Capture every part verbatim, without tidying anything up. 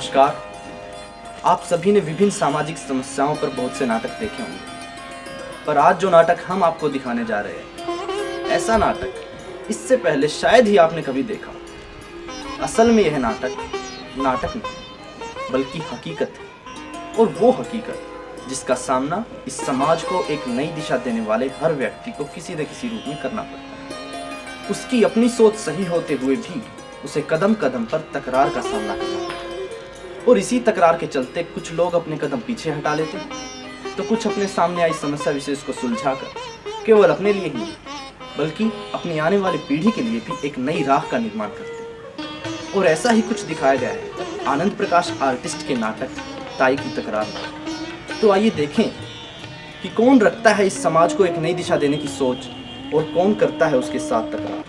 नमस्कार। आप सभी ने विभिन्न सामाजिक समस्याओं पर बहुत से नाटक देखे होंगे, पर आज जो नाटक हम आपको दिखाने जा रहे हैं, ऐसा नाटक इससे पहले शायद ही आपने कभी देखा हो। असल में यह नाटक नाटक नहीं, बल्कि हकीकत है। और वो हकीकत, जिसका सामना इस समाज को एक नई दिशा देने वाले हर व्यक्ति को किसी न किसी रूप में करना पड़ता है। उसकी अपनी सोच सही होते हुए भी उसे कदम कदम पर तकरार का सामना करना पड़ता है। और इसी तकरार के चलते कुछ लोग अपने कदम पीछे हटा लेते हैं, तो कुछ अपने सामने आई समस्या विशेष को सुलझाकर केवल अपने लिए ही नहीं, बल्कि अपनी आने वाली पीढ़ी के लिए भी एक नई राह का निर्माण करते हैं। और ऐसा ही कुछ दिखाया गया है आनंद प्रकाश आर्टिस्ट के नाटक ताई की तकरार में। तो आइए देखें कि कौन रखता है इस समाज को एक नई दिशा देने की सोच और कौन करता है उसके साथ तकरार।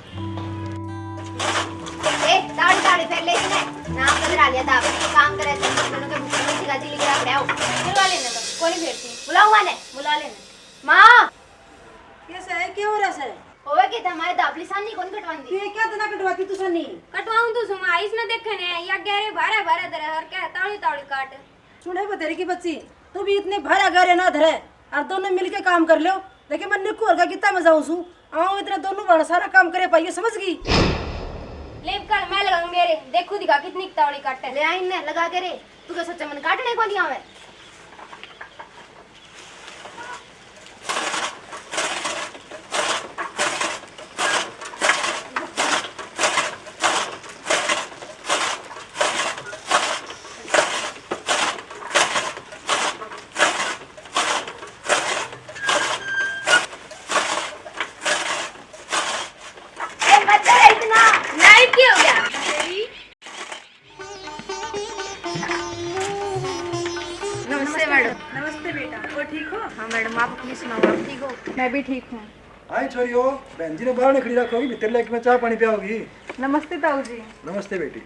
ए, ताड़ी, ताड़ी फेर ले इसने। नाम तो करा लिया था, काम करे, तुम दोनों के भूखे में सिखा चिल्ली करा पड़ा हो। बुला लेना तो, कोनी फेरती। बुलाऊंगा ने, बुला लेना। माँ! ये सै, क्या हो रहा सै? ओए, के था, माए दापली सानी कौन कटवांदी? ये क्या तना कटवाती तू सानी? कटवाऊं तू सुमा, इसने देखे ने, या गहरे भारा भारा धरे और क्या तावली तावली काट। सुने बतेरे की बच्ची, तू भी इतने भारा गहरे ना धरे, और दोनों मिलके काम कर लो। देखे मैं निक्कू और का कितना मजा आऊं सू, आओ इतने दोनों भाण सारा काम करे पाइयो, समझ गई? ले कल मैं लगाऊं मेरे, देखू दिखा कितनी तावली काटे। ले आई ने लगा के रे, तू के सच्चा मन काटने को नहीं आवे? ए, मत कर इतना। नहीं, क्या हो गया? नमस्ते मैडम। नमस्ते बेटा, और ठीक हो? हाँ मैडम, आप अपनी सुनाओ, आप ठीक हो? मैं भी ठीक हूँ। आई छोरी हो, बहन जी ने बाहर नहीं खड़ी रखोगी, भीतर लेके मैं चाय पानी पियाओगी। नमस्ते ताऊ जी। नमस्ते बेटी।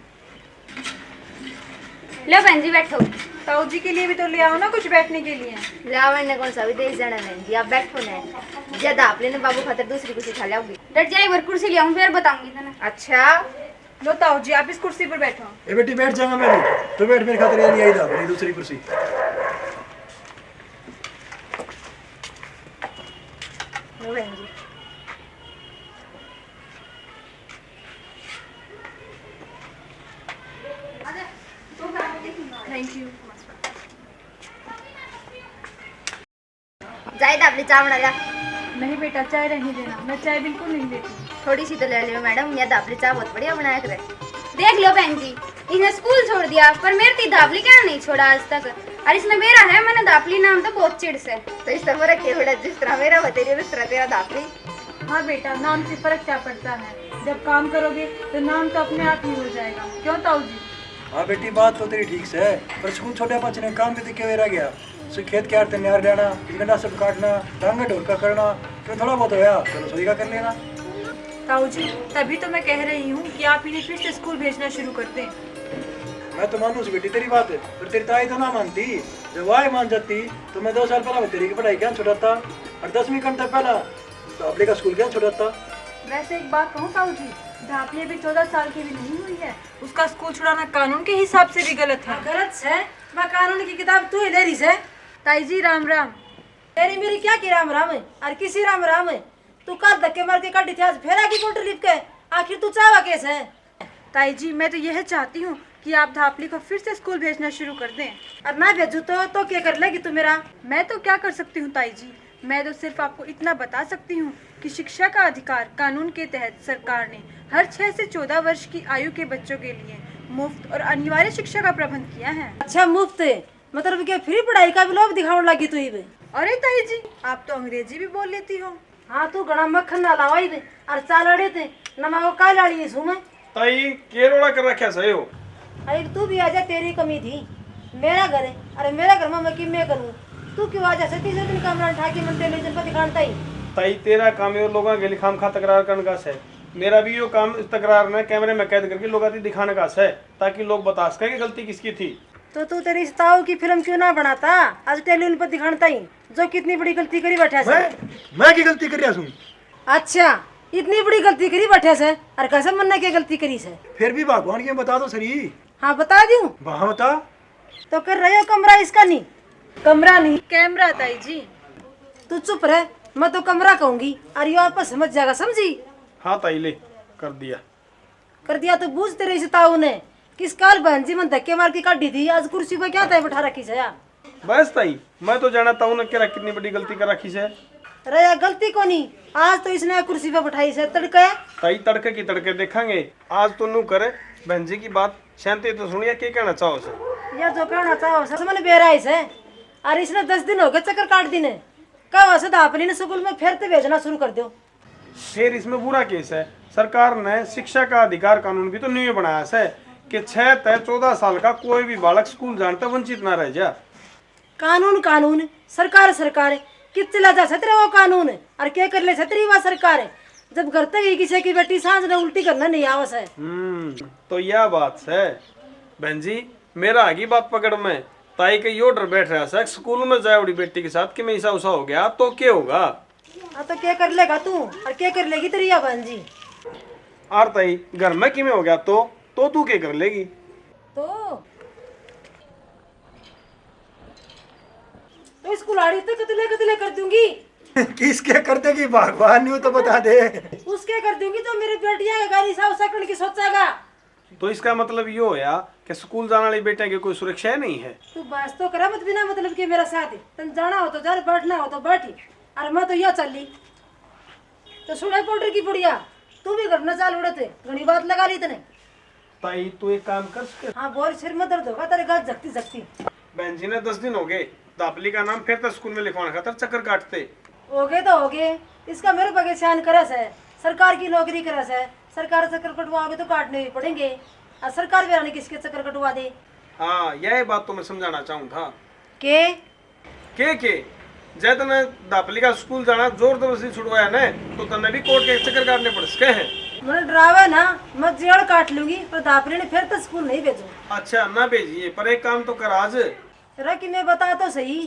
लो बहन जी, बैठो। ताऊ जी के लिए भी तो ले आओ ना कुछ बैठने के लिए। ले आओ, इन्हें कौन सा भी देश जाना है बहन जी, आप बैठो ना। ज्यादा आप लेने बाबू खातर दूसरी कुर्सी उठा लाओगी। डट जाए, एक बार कुर्सी ले आऊं, फिर बताऊंगी तना। अच्छा। लो ताऊ जी, आप इस कुर्सी पर बैठो। ए बेटी, बैठ जाऊंगा मैं भी। तू बैठ, मेरे खातिर ये नहीं आई था, मेरी दूसरी कुर्सी। लो बहन जी। Thank you। जाए दाबली चाय बना ला। नहीं बेटा, चाय रहने देना, मैं चाय बिल्कुल नहीं लेती। थोड़ी सी तो ले लियो मैडम, या दाबली चाय बहुत बढ़िया बनाया करे। देख लो बहन जी, इसने स्कूल छोड़ दिया, पर मेरे ती दाबली क्या नहीं छोड़ा आज तक। और इसने मेरा है, मैंने दाबली नाम तो बहुत चिढ़ से। तो इस तरह के बेटा, जिस तरह मेरा बतेरिया, उस तरह तेरा दाबली। हाँ बेटा, नाम से फर्क क्या पड़ता है, जब काम करोगे तो नाम तो अपने आप ही हो जाएगा। क्यों ताऊ जी? हाँ बेटी, बात तो तेरी ठीक से, पर स्कूल छोड़े पाछे ने काम भी तो क्यों रह गया? सो खेत क्यार ते न्यार लेना, गंडा सब काटना, डांगा ढोर का करना, फिर थोड़ा बहुत होया, तो रसोई का कर लेना। ताऊ जी, तभी तो मैं कह रही हूँ कि आप इन्हें फिर से स्कूल भेजना शुरू कर दें। मैं तो मानूं सी बेटी तेरी बात, पर तेरी ताई तो ना मानती। जब वह मान जाती, तो मैं दो साल पहला तेरी की पढ़ाई क्या छुड़ाता, और दसवीं कम तक पहला तो अपने का स्कूल क्या छुड़ाता। वैसे एक बात कहूँ ताऊ जी, धापली अभी चौदह साल की भी नहीं हुई है, उसका स्कूल छुड़ाना कानून के हिसाब से भी गलत है। हाँ, गलत है। मैं कानून की किताब तू ही ले रही से। ताई जी, राम राम। तेरी मेरी क्या की राम राम है, और किसी राम राम है? तू कल धक्के मार के काटी थी, आज फेरा की कोटर लिप के, आखिर तू चाहवा कैसे है? ताई जी, मैं तो यह चाहती हूँ कि आप धापली को फिर से स्कूल भेजना शुरू कर दें। और ना भेजू तो, तो क्या कर लेगी तू मेरा? मैं तो क्या कर सकती हूँ ताई जी, मैं तो सिर्फ आपको इतना बता सकती हूँ कि शिक्षा का अधिकार कानून के तहत सरकार ने हर छह से चौदह वर्ष की आयु के बच्चों के लिए मुफ्त और अनिवार्य शिक्षा का प्रबंध किया है। अच्छा, मुफ्त? मतलब क्या फ्री पढ़ाई का भी लोभ दिखाने लगी तू इब? अरे ताई जी, आप तो अंग्रेजी भी बोल लेती हो। हाँ, तू घणा मक्खन ना लावा इब, और चाल अड़े ते, ना मैं वो काल आली सूं मैं। ताई, के रोला कर रखा सै हो? अरे तू भी आजा, तेरी कमी थी। मेरा घर है, अरे मेरा घर में मैं किमे करूँ? तू क्यों आजा सै तीसरे दिन कमरा ठाके मन टेलीविजन पर दिखान ताई? ताई, तेरा काम यो लोगों के लिए खामखा तकरार करने का सै। मेरा भी यो काम इस तकरार ने कैमरे में कैद करके लोगों की दिखाने का सै, ताकि लोग बता सकें कि गलती किसकी थी। तो तू तेरी इस ताऊ की फिल्म क्यों ना बनाता, आज टेलीविजन पर दिखान ताई, जो कितनी बड़ी गलती करी बैठा सै। मैं? मैं की गलती कर रहा सूं? अच्छा, इतनी बड़ी गलती करी बैठा सै, और कसम मन्ने के गलती करी सै? फिर भी भगवान के बता दो सरी। हाँ, बता दूं? हाँ, बता। तो कर रहे हो कमरा इसका नहीं? कमरा नहीं, कैमरा ताई जी। तू चुप रह, मैं तो कमरा कहूंगी, और यो आपस समझ जाएगा, समझी? हाँ ताई, ले, कर दिया। कर दिया तो बूझ तेरे इस ताऊ ने, किस काल बहन जी मन धक्के मार के काढ़ी थी, आज कुर्सी पे क्या तय बैठा रखी से यार? बस ताई, मैं तो जाना ताऊ ने केरा कितनी बड़ी गलती कर रखी से। अरे यार, गलती कोनी, आज तो इसने कुर्सी पे बैठाई से तड़के। ताई, तड़के की तड़के देखांगे। आज तो नू करे, बहन जी की बात शांति तो सुनिए, के कहना चाहो से? या जो कहना चाहो से, मन बेरा ही से। और इसने दस दिन हो गए चक्कर काट दी ने। कहो से धापली ने स्कूल में फिर ते भेजना शुरू कर दो। फिर इसमें बुरा केस है, सरकार ने शिक्षा का अधिकार कानून भी तो न्यू बनाया से कि छह ते चौदह साल का कोई भी बालक स्कूल जाने ते वंचित ना रह जा। कानून, कानून, सरकार, सरकार, कित चला जा सतरे वो कानून, और के कर ले सतरी वा सरकार, जब घर तक ही किसी की बेटी सांझ ने उल्टी करना नहीं आवे से। हम्म, तो यह बात है बहन जी, मेरा आगी बात पकड़ में, ताई के यो डर बैठ रहा से, स्कूल में जाए बड़ी बेटी के साथ कि मैं ऐसा उसा हो गया तो क्या होगा? हाँ, तो क्या कर लेगा तू और क्या कर लेगी तेरी या बहन जी? आर ताई, घर में किमें हो गया तो, तो तू क्या कर लेगी? तो, तो इसको लाड़ी तो कतले कतले कर दूंगी। किसके कर देगी भगवान, न्यू तो बता दे। उसके कर दूंगी तो मेरे बेटिया के गाड़ी साहब सकन की सोचेगा। तो इसका मतलब यो होया कि स्कूल जाने वाली बेटियां की कोई सुरक्षा ही नहीं है। तू बस तो करे मत बिना मतलब के मेरा साथ। तन जाना हो तो जा, बैठना हो तो बैठ। अरे मैं तो या चली। तो सुने पाउडर की पुड़िया, तू भी घर न चाल उड़े थे, घणी बात लगा ली तने। ताई, तू एक काम कर सके। हाँ बोल, सिर में दर्द होगा तेरे गाल झकती झकती। बहन जी ने दस दिन हो गए, दापली का नाम फिर तो स्कूल में लिखवाने खातर चक्कर काटते। हो गए तो हो गए, इसका मेरे बगे स्यान करे से, सरकार की नौकरी करे से, सरकार चक्कर कटवाओगे तो काटने भी पड़ेंगे। और सरकार बेरा ने किसके चक्कर कटवा दे। हाँ, यही बात तो मैं समझाना चाहूँ था। के? के के? जै तन्नै धापली का स्कूल जाना जोर जबरदस्ती छुड़वाया नै, तो तन्नै भी कोर्ट के चक्कर काटने पड़ सके हैं। मन्नै डरावै ना, मैं जेल काट लूंगी, पर धापली ने फिर तो स्कूल नहीं भेजूं। अच्छा, ना भेजिए, पर एक काम तो कर आज। रे, कि मैं बता तो सही।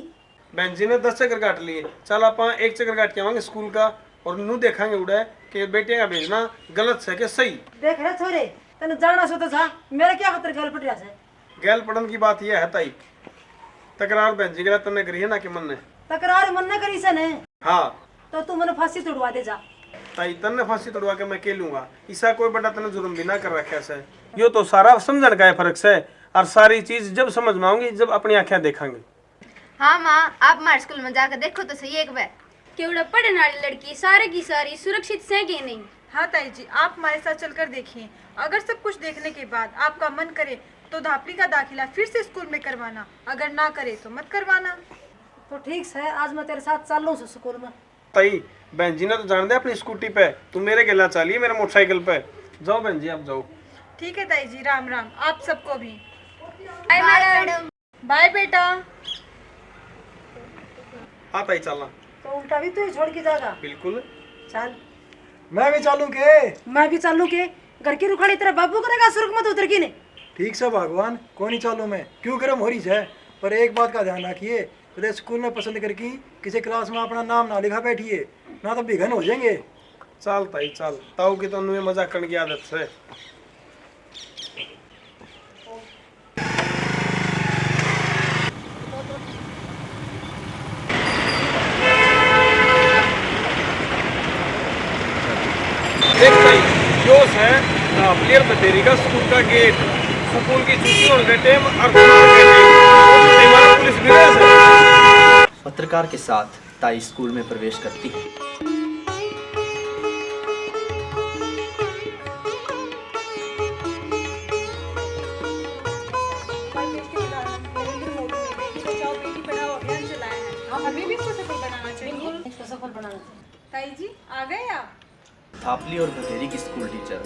बहन जी ने दस चक्कर काट लिए, चल, आप एक चक्कर काट के आवांगे स्कूल का, और नू देखांगे उड़े कि बेटियां का भेजना गलत है कि सही। देख रे छोरे, तन्नै जाना सो तो जा, मेरे क्या खातर गल पट रहा है? गैल पड़न की बात यह है ताई, तकरार बहन जी गैल तन्नै करी है ना कि मन्नै? तकरार मन्नै करी से ने। हाँ। तो तू मन्नै फांसी तुड़वा दे जा। ताई, तन्नै फांसी तुड़वा के मैं के लूंगा? इसा कोई बड़ा तन्नै जुर्म भी ना कर रखा से। यो तो सारा समझण का ही फर्क से, और सारी चीज जब समझ में आऊंगी, जब अपनी आंखें देखांगे। हाँ माँ, आप हमारे स्कूल में जाकर देखो तो सही एक बार। के उड़े पढ़ने वाली लड़की सारे की सारी सुरक्षित से कि नहीं? हाँ ताई जी, आप हमारे साथ चलकर देखिए। अगर सब कुछ देखने के बाद आपका मन करे तो धापली का दाखिला फिर से स्कूल में करवाना, अगर ना करे तो मत करवाना। तो ठीक से, आज मैं तेरे साथ चालूं से स्कूल में। ताई, बहन जी ने तो जान दे अपनी स्कूटी पे, तू मेरे गेला चलिए मेरे मोटरसाइकिल पे। जाओ बहन जी, आप जाओ। ठीक है ताई जी, राम राम आप सबको भी। Bye madam. बाय बेटा। हाँ ताई, चलना। तो उल्टा भी तू ही छोड़ के जागा? बिल्कुल। चल। मैं भी चालू के? मैं भी चालू के? घर की रुखाली तेरा बाबू करेगा, सुरख मत उतर की ने। ठीक से भगवान, कोनी चालू मैं, क्यों गरम हो रही है? पर एक बात का ध्यान रखिए, कदे स्कूल में पसंद करके किसी क्लास में अपना नाम ना लिखा बैठिए, ना तो बिघन हो जाएंगे। चल ताई चल, ताऊ की तो नुए मजाक करने की आदत है। देख भाई, यो है, आ, प्लेयर बतेरी का स्कूल का गेट। स्कूल की छुट्टी होने के टाइम और खुलने के टाइम, वो तो हमारा पुलिस भी रह सकता है। पत्रकार के साथ ताई स्कूल में प्रवेश करती है। नरेंद्र मोदी ने बेटी बचाओ, बेटी पढ़ाओ अभियान चलाया है। हाँ, हमें भी इसको सफल बनाना चाहिए। बिल्कुल, इसको सफल बनाना चाहिए। ताई जी, आ गए आप? थापली और भदेरी की स्कूल टीचर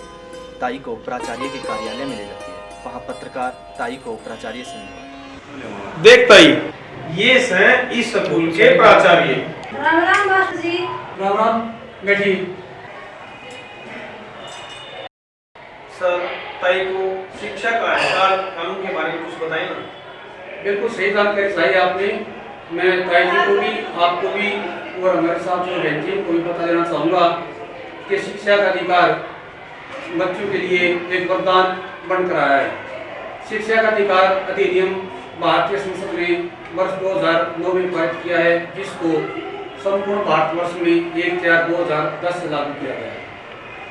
ताई को प्राचार्य के कार्यालय में ले जाती है। वहाँ पत्रकार ताई को प्राचार्य से मिलवाते हैं। देख ताई, ये हैं इस स्कूल के प्राचार्य। राम राम मास्टर जी। राम राम, बैठिए। सर, ताई को शिक्षा का अधिकार कानून के बारे में कुछ बताएं ना। बिल्कुल सही जानकारी बताई आपने। मैं ताई जी को भी, आपको भी और हमारे साथ जो बहन जी को भी बता देना चाहूँगा कि शिक्षा का अधिकार बच्चों के लिए एक वरदान बनकर आया है। शिक्षा का अधिकार अधिनियम भारतीय संसद ने वर्ष दो हज़ार नौ में पारित किया है, जिसको संपूर्ण भारतवर्ष में एक चार दो हज़ार दस से लागू किया गया है।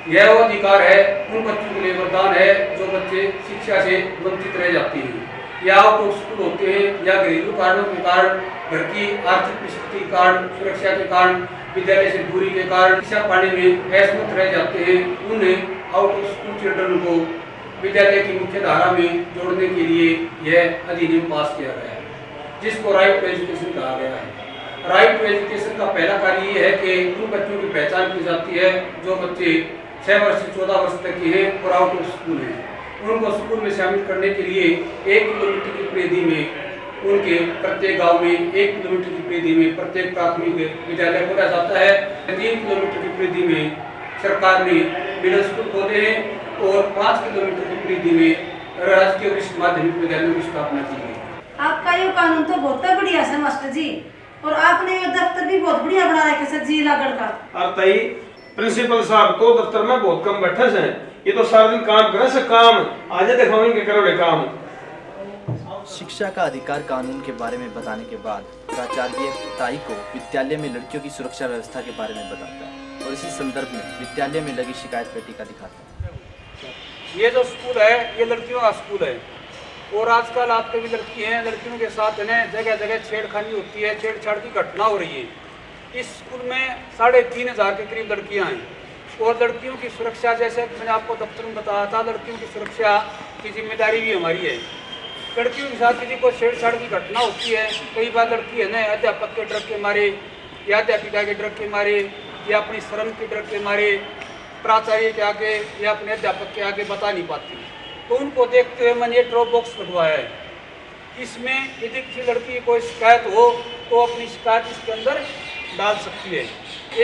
यह वो अधिकार है, उन बच्चों के लिए वरदान है जो बच्चे शिक्षा से वंचित रह जाते हैं, या आउट ऑफ स्कूल होते हैं, या घरेलू कारणों के कारण, घर की आर्थिक स्थिति के कारण, सुरक्षा के कारण, विद्यालय से दूरी के कारण शिक्षा पाने में असमर्थ रह जाते हैं। उन्हें, आउट ऑफ स्कूल चिल्ड्रन को, विद्यालय की मुख्य धारा में जोड़ने के लिए यह अधिनियम पास किया गया है, जिसको राइट टू एजुकेशन कहा गया है। राइट टू एजुकेशन का पहला कार्य यह है कि उन बच्चों की पहचान की जाती है जो बच्चे छः वर्ष से चौदह वर्ष तक के हैं और आउट ऑफ स्कूल हैं। उनको स्कूल में शामिल करने के लिए एक किलोमीटर की परिधि में, उनके प्रत्येक गांव में एक किलोमीटर की परिधि में प्रत्येक प्राथमिक विद्यालय खोला जाता है। तीन किलोमीटर की परिधि में सरकार ने मिडिल स्कूल खोले हैं और पाँच किलोमीटर की परिधि में राजकीय वरिष्ठ माध्यमिक विद्यालयों की स्थापना की गई। आपका ये कानून तो बहुत बढ़िया है मास्टर जी, और आपने ये दफ्तर भी बहुत बढ़िया बना रखे सर जी लागड़ का। अब ताई, प्रिंसिपल साहब तो दफ्तर में बहुत कम बैठे से, ये तो सारा दिन काम करे से काम। आज दिखाओ इनके करे काम। शिक्षा का अधिकार कानून के बारे में बताने के बाद प्राचार्य ताई को विद्यालय में लड़कियों की सुरक्षा व्यवस्था के बारे में बताता है और इसी संदर्भ में विद्यालय में लगी शिकायत पेटिका दिखाता है। ये जो स्कूल है, ये लड़कियों का स्कूल है, और आजकल आप पे भी लड़की हैं, लड़कियों के साथ इन्हें जगह जगह छेड़खानी होती है, छेड़छाड़ की घटना हो रही है। इस स्कूल में साढ़े तीन हज़ार के करीब लड़कियां हैं, और लड़कियों की सुरक्षा, जैसे कि मैंने आपको दफ्तर में बताया था, लड़कियों की सुरक्षा की जिम्मेदारी भी हमारी है। लड़कियों के साथ यदि कोई छेड़छाड़ की घटना होती है, कई बार लड़की है ना, अध्यापक के डर के मारे, या अध्यापिका के डर के मारे, या अपनी शर्म के डर के मारे प्राचार्य के आगे या अपने अध्यापक के आगे बता नहीं पाती। तो उनको देखते हुए मैंने ये ड्रॉप बॉक्स लगवाया है। इसमें यदि किसी लड़की की कोई शिकायत हो तो अपनी शिकायत इसके अंदर डाल सकती है।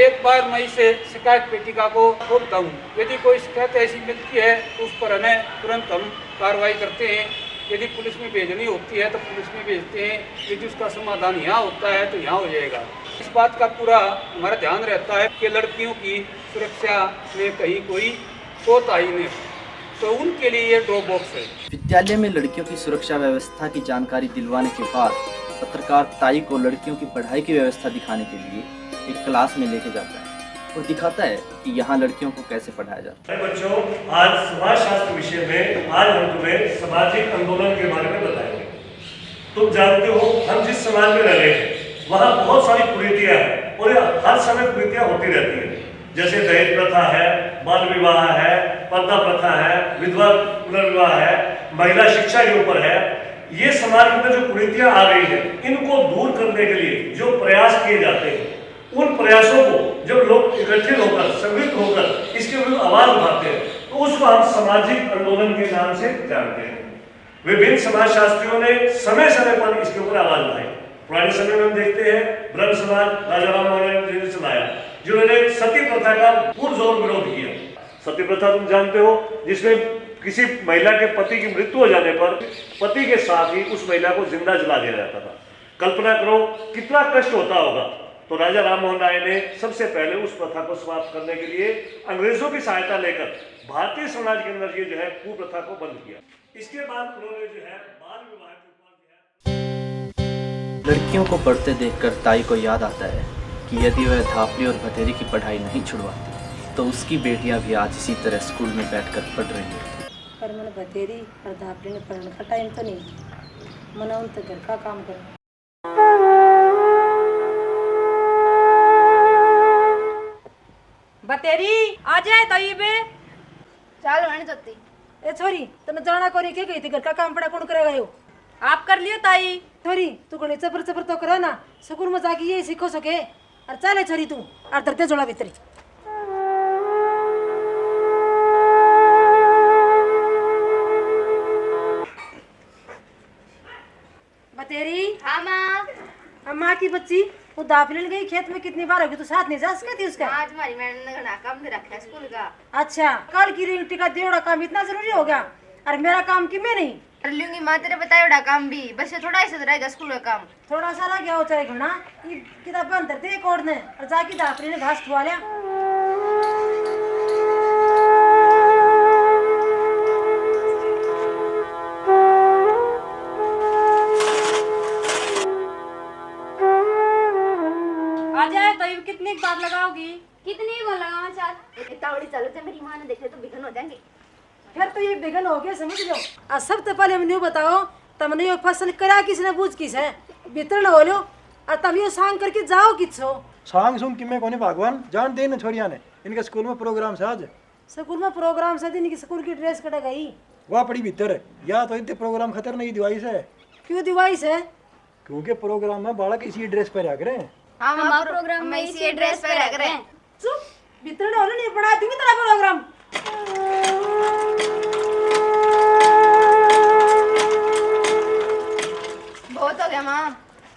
एक बार मैं इसे शिकायत पेटिका को खोलता हूँ, यदि कोई शिकायत ऐसी मिलती है तो उस पर हमें तुरंत हम कार्रवाई करते हैं। यदि पुलिस में भेजनी होती है तो पुलिस में भेजते हैं, यदि उसका समाधान यहाँ होता है तो यहाँ हो जाएगा। इस बात का पूरा हमारा ध्यान रहता है कि लड़कियों की सुरक्षा में कहीं कोई कोताही नहीं हो, तो उनके लिए ये ड्रॉप बॉक्स है। विद्यालय में लड़कियों की सुरक्षा व्यवस्था की जानकारी दिलवाने के बाद पत्रकार ताई को लड़कियों की पढ़ाई की व्यवस्था दिखाने के लिए एक क्लास में लेके जाता है और दिखाता है कि यहाँ लड़कियों को कैसे पढ़ाया जाता है। अरे बच्चों, आज समाजशास्त्र विषय में आज हम तुम्हें सामाजिक आंदोलन के बारे में बताएंगे। तुम जानते हो, हम जिस समाज में रह रहे हैं, वहाँ बहुत सारी कुरीतियाँ हैं और ये हर समय कुरीतियाँ होती रहती हैं। जैसे दहेज प्रथा है, बाल विवाह है, पर्दा प्रथा है, विधवा पुनर्विवाह है, महिला शिक्षा के ऊपर है। ये समाज में जो कुरीतियाँ आ गई है, इनको दूर करने के लिए जो प्रयास किए जाते हैं, उन प्रयासों को जब लोग इकट्ठे होकर, संगठित होकर इसके विरुद्ध आवाज उठाते हैं, तो उसको हम सामाजिक आंदोलन के नाम से जानते हैं। विभिन्न समाजशास्त्रियों ने समय समय पर इसके ऊपर आवाज उठाई। पुराने समय में हम देखते हैं, ब्रह्म समाज राजा राम मोहन राय जी ने चलाया, जिन्होंने सती प्रथा का पुरजोर विरोध किया। सती प्रथा तुम जानते हो, जिसमें किसी महिला के पति की मृत्यु हो जाने पर पति के साथ ही उस महिला को जिंदा जला दिया जाता था। कल्पना करो कितना कष्ट होता होगा। तो राजा राम मोहन राय ने सबसे पहले उस प्रथा को समाप्त करने के लिए अंग्रेजों की सहायता लेकर भारतीय समाज के अंदर ये जो है कुप्रथा को बंद किया। इसके बाद उन्होंने जो है बाल विवाह के ऊपर जो है लड़कियों को पढ़ते देखकर ताई को याद आता है कि यदि वह धापली और भतेरी की पढ़ाई नहीं छुड़वाती तो उसकी बेटियां भी आज इसी तरह स्कूल में बैठकर पढ़ रही होती। पर मन भतेरी और धापली ने पढ़ने का टाइम तो नहीं, मन उन तो घर का काम कर। बतेरी, आ जाए तो इबे। चाल, वण जत्ती। ए छोरी, तने जाना कोनी के गई थी, घर का काम पड़ा कौन करेगा यो? आप कर लियो ताई। छोरी, तू घणी चपर चपर तो करे ना, स्कूल में जाके ये सीखो सके। और चले छोरी तू, और धरते झोला भीतरी। बतेरी। हाँ माँ। अब माँ की बच्ची, वो धापली ने गई खेत में, कितनी बार होगी तू साथ नहीं जा सके थी उसका? आज हमारी मैडम ने घना काम दे रखा है स्कूल का। अच्छा, कल की रिंग टिका देवड़ा काम इतना जरूरी हो गया, और मेरा काम कि मैं नहीं कर लूंगी माँ, तेरे बताए बड़ा काम भी, बस ये थोड़ा ही सा रहेगा स्कूल का काम। थोड़ा सा रह गया हो चाहे घना, ये किताबां अंदर दे कोड ने, और जाके धापली ने घास खुआ लिया। कितनी बार लगाओगी? कितनी को लगावा चार? इतना बड़ी चलो, जब मेरी माँ ने देखे तो बिघन हो जाएंगे। फिर तो ये बिघन हो गया, समझ लो। आ, सबसे पहले हम न्यू बताओ, तुमने यो फैशन करा किसने, बूझ किस है? भीतर न हो लो, और तुम यो सांग करके जाओ किस हो? सांग सूंग किमे कोनी भगवान, जान दे इन छोरियां ने। इनके स्कूल में प्रोग्राम से आज। स्कूल में प्रोग्राम से, दिन की स्कूल की ड्रेस कटे गई? वह पड़ी भीतर। या तो इतने प्रोग्राम खतर नहीं दिवाई से। क्यों दिवाई से? क्योंकि प्रोग्राम में बालक इसी ड्रेस पहरा करें। हाँ, हमारा प्रोग्राम में इसी ड्रेस पहरा करें। चुप, भीतर न हो लो, नहीं पड़ा दूंगी तेरा प्रोग्राम। बहुत हो गया माँ,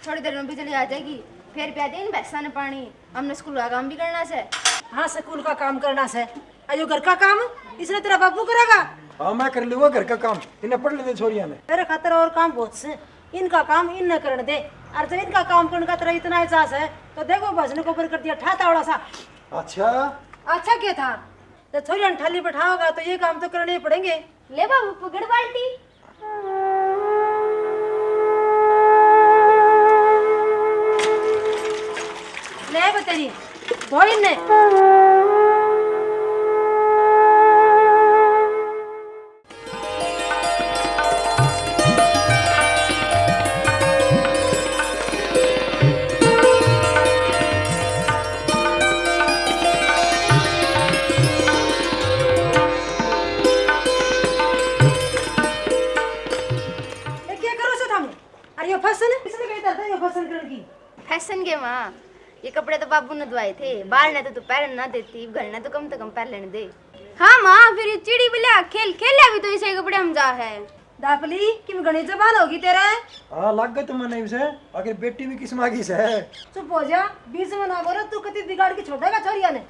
थोड़ी देर में बिजली आ जाएगी, फिर प्या दे इन भैंसा ने पानी। हमने स्कूल का काम भी करना से। हाँ, स्कूल का काम करना से। अयो घर का काम, इसने तेरा बाबू करेगा? हाँ, मैं कर लूंगा घर का काम, इन्हें पढ़ लेते छोरियां ने। तेरे खातर और काम बहुत से, इनका काम इनने करण दे। और जब इनका काम करने का तेरा इतना एहसास है, तो देखो भजन को ऊपर कर दिया ठा तावड़ा सा। अच्छा। अच्छा क्या था? जब छोरियां ने ठाली बैठाओगा तो ये काम तो करने ही पड़ेंगे। ले बाबू, पकड़ बाल्टी। ले बतेरी, धो इन्ने। ए, क्या करो से थाने? अरे, यो फैशन है? किसने कही था यो फैशन करने की? फैशन के माँ, ये कपड़े तो बाबू ने धोए थे, बाल ने तो तू पहन ना देती, घर ने तो कम से कम पहन लेने दे। हाँ माँ, फिर ये चिड़ी बिल्ला खेल खेल भी तो इसे कपड़े हम जा है। दापली, किम घणी जबान होगी तेरे? हाँ, लग गए तुमने इसे, आखिर बेटी भी किस माँ की से। चुप हो जा, बीच में ना बोलो, तू कति बिगाड़ के छोड़ेगा छोरिया ने।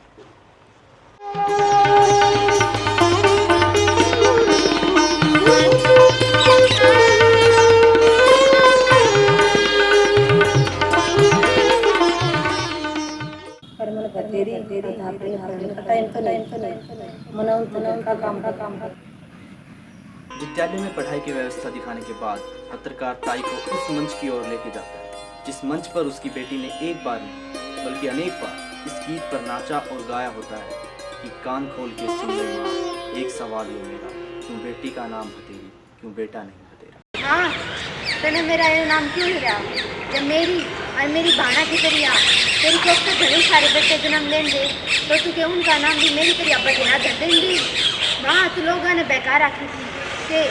पर मन भतेरी, भतेरी, धापली, धापली, टाइम तो नहीं, टाइम तो नहीं। मना उन तो का काम, का काम, का। विद्यालय में पढ़ाई की व्यवस्था दिखाने के बाद पत्रकार ताई को उस मंच की ओर लेके जाता है, जिस मंच पर उसकी बेटी ने एक बार नहीं, बल्कि अनेक बार इस गीत पर नाचा और गाया होता है कि कान खोल के सुन ले माँ, एक सवाल यो मेरा, क्यों बेटी का नाम भतेरी, क्यों बेटा नहीं भतेरा। हाँ, तने मेरा यो नाम क्यों नहीं रहा? जब मेरी और मेरी भाणा की तरिया तेरी कोख से घणे सारे बेटे जन्म लेंगे, तो तू के उनका नाम भी मेरी तरिया भतेरा धर देंगी? माँ, तू लोगां ने बेकार आखी थी के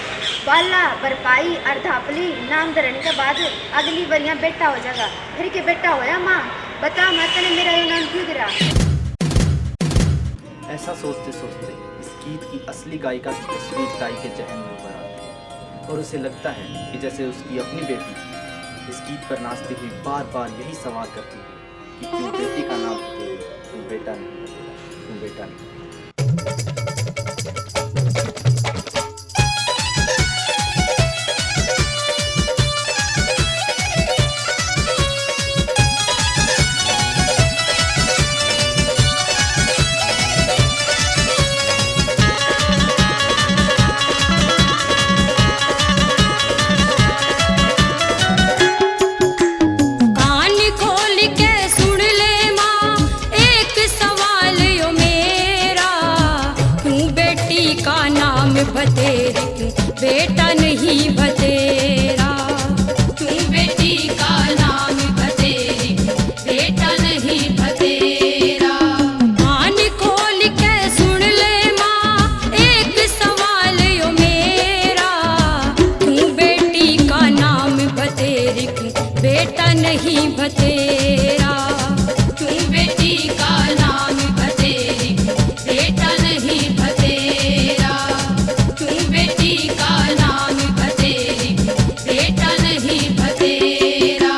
बाला, बरपाई और धापली नाम धरने के बाद अगली बरिया बेटा हो जाएगा। फिर के बेटा होया माँ? बता माँ, तने मेरा यो नाम क्यों गिरा? ऐसा सोचते सोचते इस गीत की असली गायिका की तस्वीर ताई के जहन में उभर आती है और उसे लगता है कि जैसे उसकी अपनी बेटी इस गीत पर नाचती हुई बार बार यही सवाल करती है कि क्यों बेटी का नाम भतेरी, क्यों बेटा नहीं भतेरा, क्यों बेटा नहीं। कान खोल के सुन ले माँ, एक सवाल यो मेरा, क्यों बेटी का नाम भतेरी, क्यों बेटा नहीं भतेरा? क्यों बेटी का नाम भतेरी, क्यों बेटा नहीं भतेरा? कान खोल के सुन ले माँ, एक सवाल यो मेरा, क्यों बेटी का नाम भतेरी, क्यों बेटा नहीं भतेरा? क्यों बेटी का नाम भतेरी, क्यों बेटा नहीं भतेरा? क्यों बेटी का नाम भतेरी, क्यों बेटा नहीं भतेरा?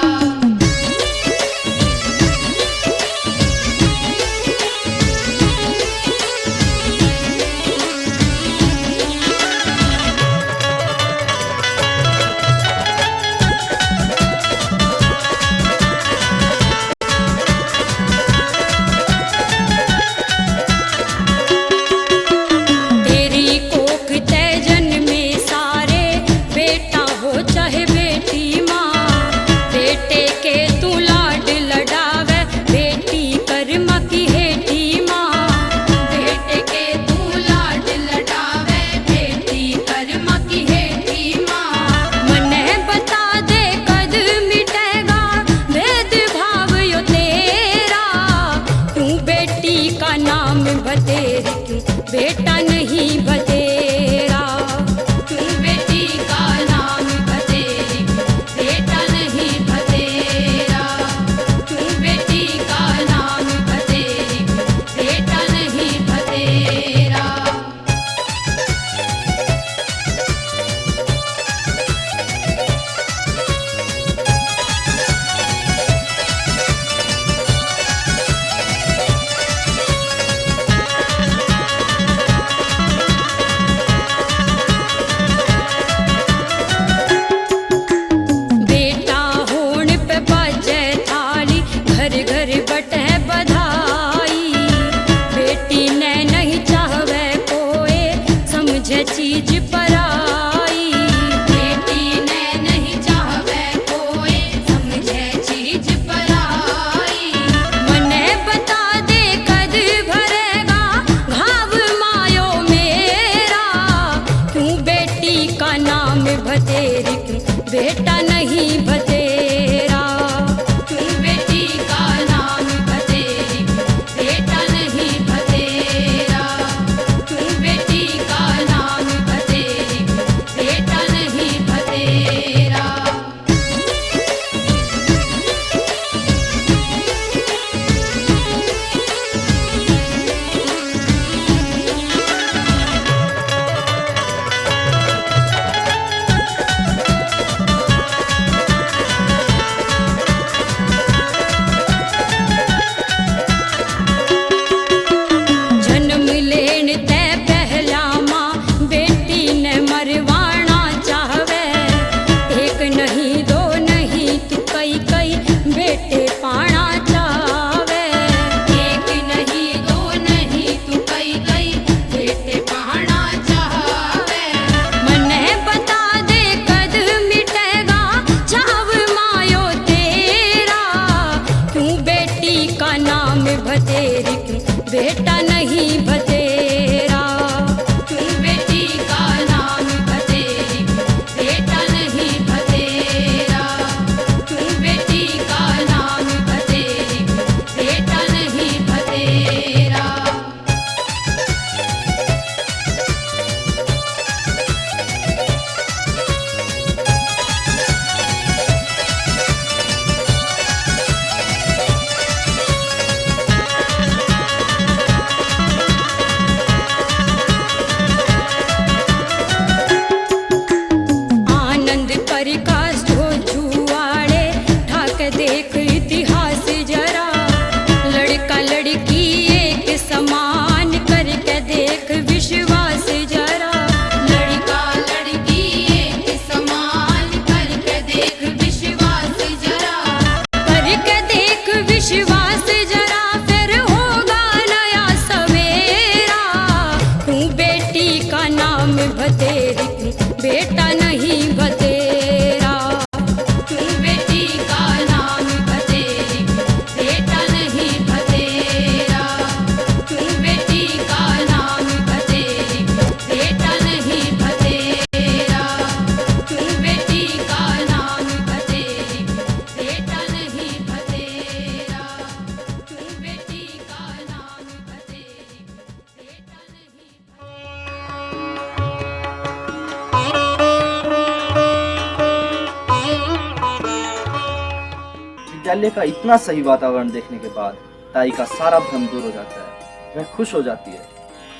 शैल्या का इतना सही वातावरण देखने के बाद ताई का सारा भ्रम दूर हो जाता है। वह खुश हो जाती है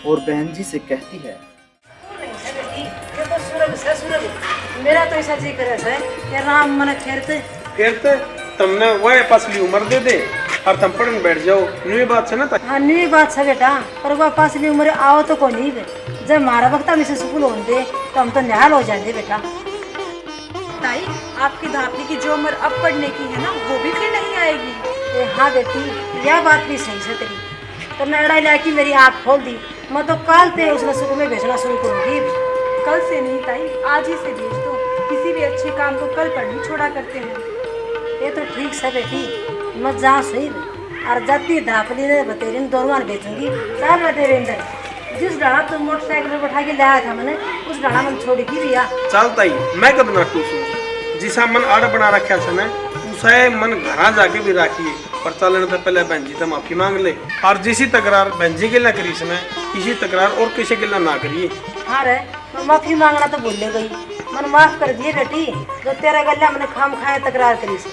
और बहन जी से कहती है। ये तो सूरज से सूरज, मेरा तो ऐसा जी करे से कि राम मने फेरते। फेरते तमने वह पसली उम्र दे दे और तम पढ़ने बैठ जाओ। न्यू बात है ना ताई? हाँ, न्यू बात है बेटा, पर वह पसली उम्र आओ तो कोनी बे। जब हमारा वक्त हम इसे स्कूल होने दे, तो हम तो निहाल हो जाते बेटा। ताई, आपकी धापली की जो उम्र अब पढ़ने की है ना, वो भी फिर नहीं आएगी। ए, हाँ बेटी, यह बात भी सही से तेरी। तो नैड़ा इलाकी मेरी आँख खोल दी। मैं तो कल ते उसने स्कूल में भेजना शुरू करूंगी। कल से नहीं ताई, आज ही से भेज दो। किसी भी अच्छे काम को कल पर नहीं छोड़ा करते हैं। ये तो ठीक से बेटी, मैं जा सही। और जाती धापली ने बतेरी ने दोनों भेजूंगी। चल बेटे रेंदर, जिस डाला तू मोटरसाइकिल पर बैठा के लाया था मैंने, उस डाला मन छोड़ की भैया। चल ताई, मैं कद नाटू सूं। जिसा मन आड़ बना रखा से ना, उसा मन घरा जाके भी राखिए। पर चलने तो पहले बहन जी तो माफी मांग ले। और जिसी तकरार बहन जी के ना करी से ना, इसी तकरार और किसी के ना करिए। हाँ रे, मैं माफी मांगना तो भूल गई। मन माफ कर दिए बेटी, जो तेरे गल्या मैंने खाम खाए तकरार करी से।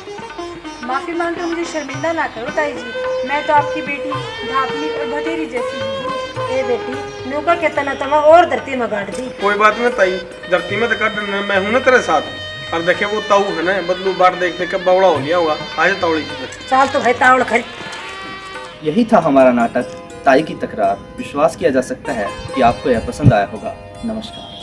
माफी मांग कर मुझे शर्मिंदा ना करो ताई जी, मैं तो आपकी बेटी धापली और भतेरी जैसी ही हूँ। ए बेटी, नौका के तना तमा और धरती में गाड़ दी। कोई बात ना ताई, धरती में तो काट देना, मैं हूं ना तेरे साथ। और देखे वो ताऊ है ना, बदलू बाट देख देख के बावड़ा हो लिया होगा। आज तावड़ी की। चाल तो भाई तावड़ खरी। यही था हमारा नाटक ताई की तकरार। विश्वास किया जा सकता है कि आपको यह पसंद आया होगा। नमस्कार।